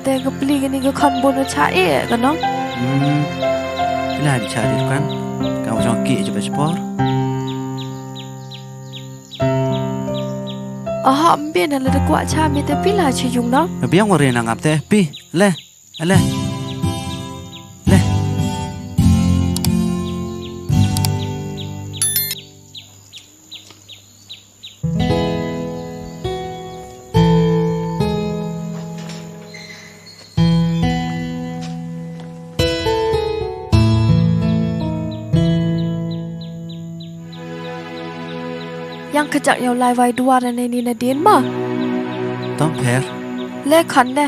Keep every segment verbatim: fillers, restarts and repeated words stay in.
Te ka pli kani ka khon bun wa cha e ka nong. Hmm. Pila di cha di kan. Ka wa jong ki je ba chpor. Aha, mbe na la da kwah cha mi te pila chi yung nong. Biang wa re na ngap te pi. Le. Le. Le. Yang kajak yow lai wai duwar na ni na din ma. Tong pher. Le khon de.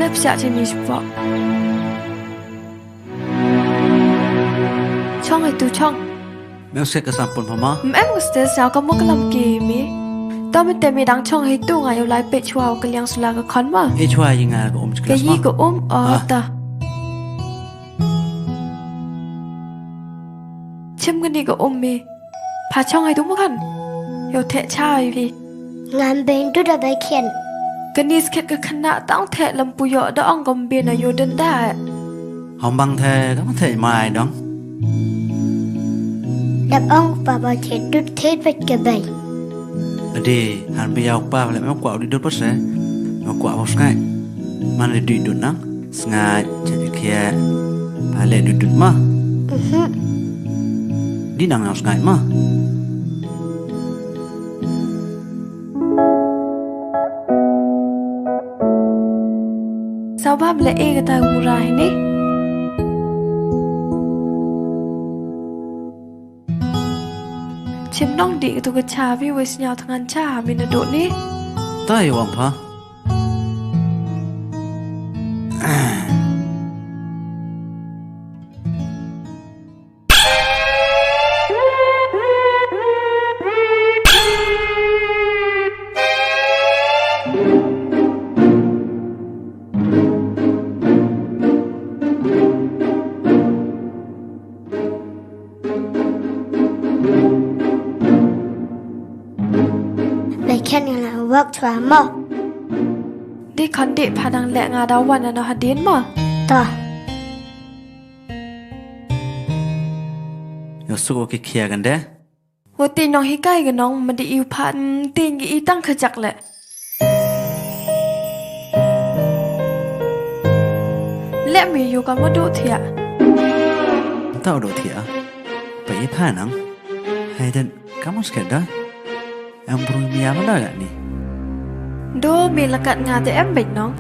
Lep siak chi mi spok. Chong ai tu chong. Mem sek ka sampun pha ma. Mem ka stes na ka mo ka lam ki mi. Ta mi te mi dang chong ai tu nga yow lai peit chwa ka liang sula ka khon ma. E chwa yi nga ka um chklas ma. Ka yi ka um o ta. Chim kani ka um mi. Pha chong ai tu ma khan. Yow theh cha ai phi. Ngam ben tu da bai khian. Kani skhet ka khana tang theh lam pu yoh da ong kom ben a yow den da. Hom bang the ka ma theh mai dong. Dap ong pa ba theh dut theh pet ka bai. Ade, han bi yow pa le ma kwah di dut pa se. Ma kwah pa sngai. Man le di dut nang. Sngai, cha khia. Ba le dut dut ma. Mhm. Di nang nang sngai ma. Saw bam le e kata mura hini. Chim nong di tu ka cha bi wes nyaw thangan cha mi na do ni. Ta i wang pha. Lai khen nga la wak chwa mo. Di khon di pha dang leh nga da wan na no hadien mo. To. Yo suk wa ki khia kan de. Wa ti nong hikai ka nong ma di iu pha, mm, ti ngi i tang khajak le. Le mi yu ka ma du thia. Ta du thia. Pa i pha nang. Hai den ka ma sket da. Em bru mi ya ma da ga ni. Do mi lakat nga te em bek nong.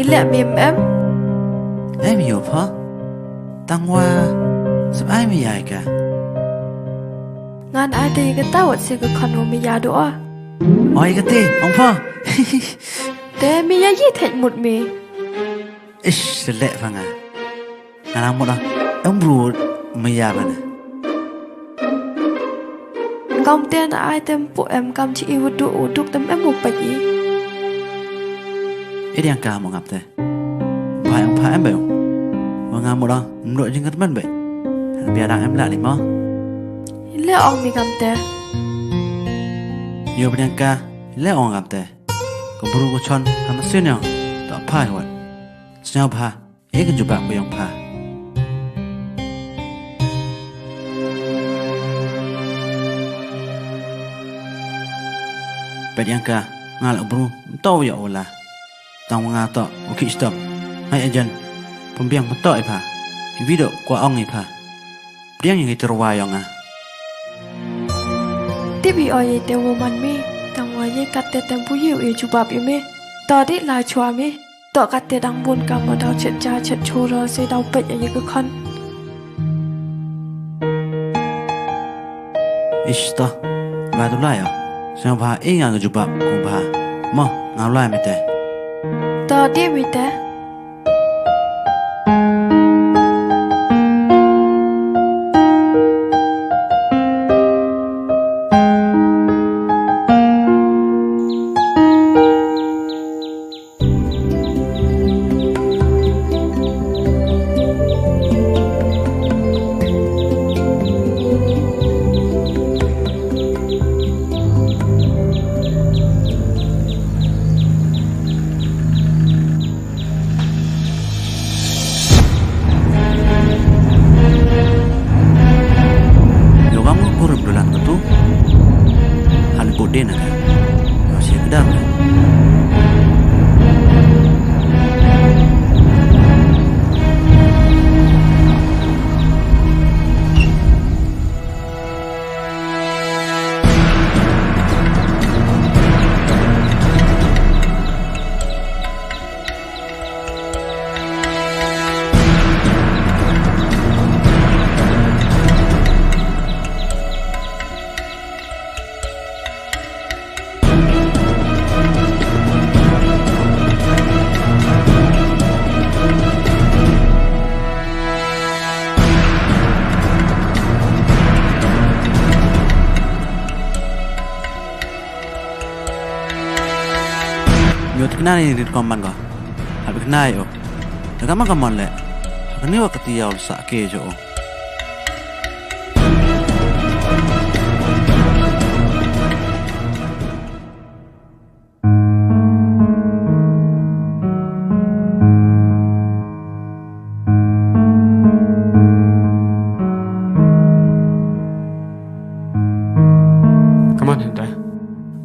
I le mi em em. Em yo pha. Tang wa sap ai mi ya ka. Ngan ai te ka tawat se ka khon wa mi ya do a. Oi ka te, ong pha. Te mi ya yi thek mut mi. Ish, se le pha nga. Nga na mut a, em bru maya ba na. Kam te na ai tem pu em kam chi i wudu wudu tem em u pa i. E diang ka mo ngap te. Pha em pha em ba yong. Wa nga mut a, em do jing kat man ba. Bia dang em la ni mo. Le ong mi kam te. Yo ba diang ka, le ong ngap te. Ka bru ka chon, ha ma sien yong. Ta pha wat. Sñiaw pha. E ka jubab ka yong pha. Pet yang ka, nga la bru, mto ya wala. Tang nga to, u ki stop. Hai ajan, pembiang mto i pha. I video kwa ong i pha. Pdiang yang i terwa yong nga. Tip i o ye te woman mi, tang wa ye kat te tempu ye u ye jubab i mi. To di la chwa mi. To kat te dang bun ka mo daw chet ja chet chura se daw pet ya ye ka khon. Ish to, ba tu lai ya. Sñiaw bha i nga ka jubab ko bha. Mo, nga lai mi te. To di mi te. Put din ka. Yo si kedam. Ñoo tikna ni rit kom man ko. Hap tikna i o. Daga man ka mon le. Hap ni wa kati yaw sa ke jo o. Come on, Hendra.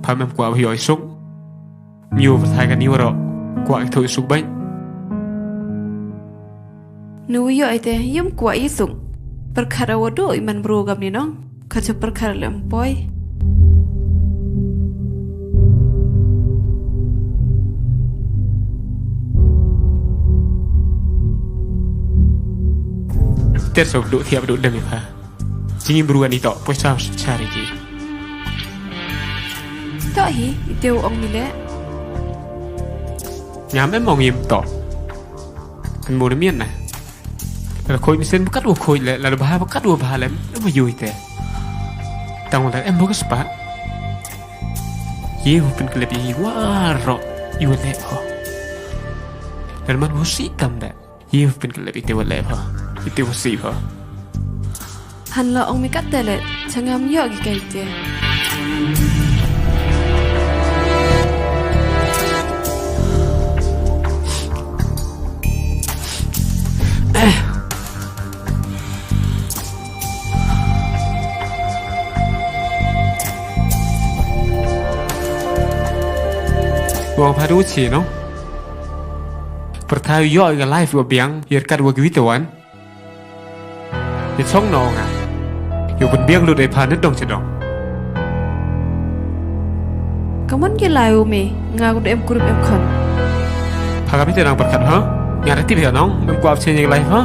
Pha mem kwah yoh i suk. Ñu pyrthai kani waroh. Kwah i thoh i suk bait. Nu yoh i te, yum kwah i suk. Pyrkhat a wa du i man bru kam ni nong. Khat cha pyrkhat le em poi. Ter so du thiap du dem i pha. Jingim bru ani toh, poi sa chari ki. Toh hi, i te u ong mi le. Ngam em ong im toh. Kan mo de mian na. La khoi mesen bukat wa khoi le, la bha bukat wa bha le, em wa yoi te. Tang wa em bukat spa. Ye hu pynklep i waroh, i wa le ho. La man hu si kam da. Ye hu pynklep i te wa le ho. I te wa si ho. Han la ong mi kat te le, changam yoh ki kai te. Wa pha du chi no. Pyrthai yoh ka life wa biang, yer kat wa gwi te wan. Ni chong no nga. Yow pynbiang lut ei pha ne dong cha dong. Ka mon ki lai u me, nga ku em kurup em khon. Pha ka phi te nang pyrkhat ha? Nga da tip hi nong, em kwah chen ye lai ha?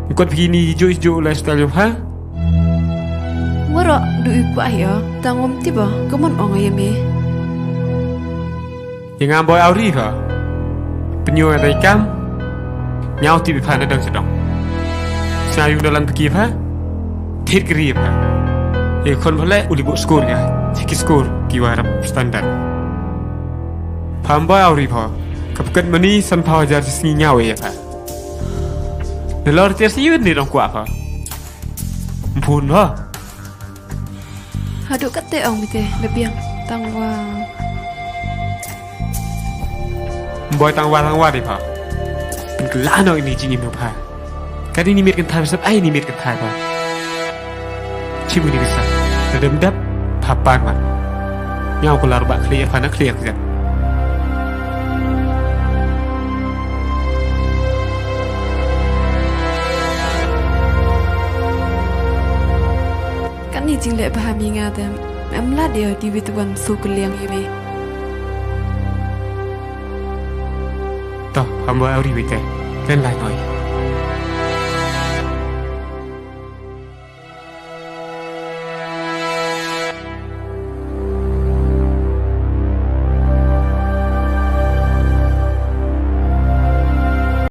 Em kwah phi ni jo jo lifestyle yow ha? Waroh du i kwah hi o, tang wam tip o, ka mon ong ya me. Ye ngam boi awri pha. Pynyoh ya dei kam. Ñiaw tip i pha na dang sa dong. Sñiaw yung da lang pki pha. Thit kri pha. Ye khon pha le u li booh skur ya. Chiki skur ki wa rap standard. Pha boi awri pha. Ka pket mani san phaw hajar chi sngi ñiaw ya pha. Na lor tiar si yun ni dong kwah pha. Mphun pha. Haduh katte ong mi te, da biang, tang wa. Boi tang wa, tang wa di pha. Pynkylla noh ini jingim yong pha. Ka di ni miet kynthai, sap ai ni miet kynthai pha. Chim ini bisa. Da dem dap, pha pan wan. Ñiaw ko lar ba clear pha na clear kjat. Kani jingleh bha mi nga te, em lad ya di wit wan su kylliang ya me. Toh, ham wa awri wit te. Len lai noi.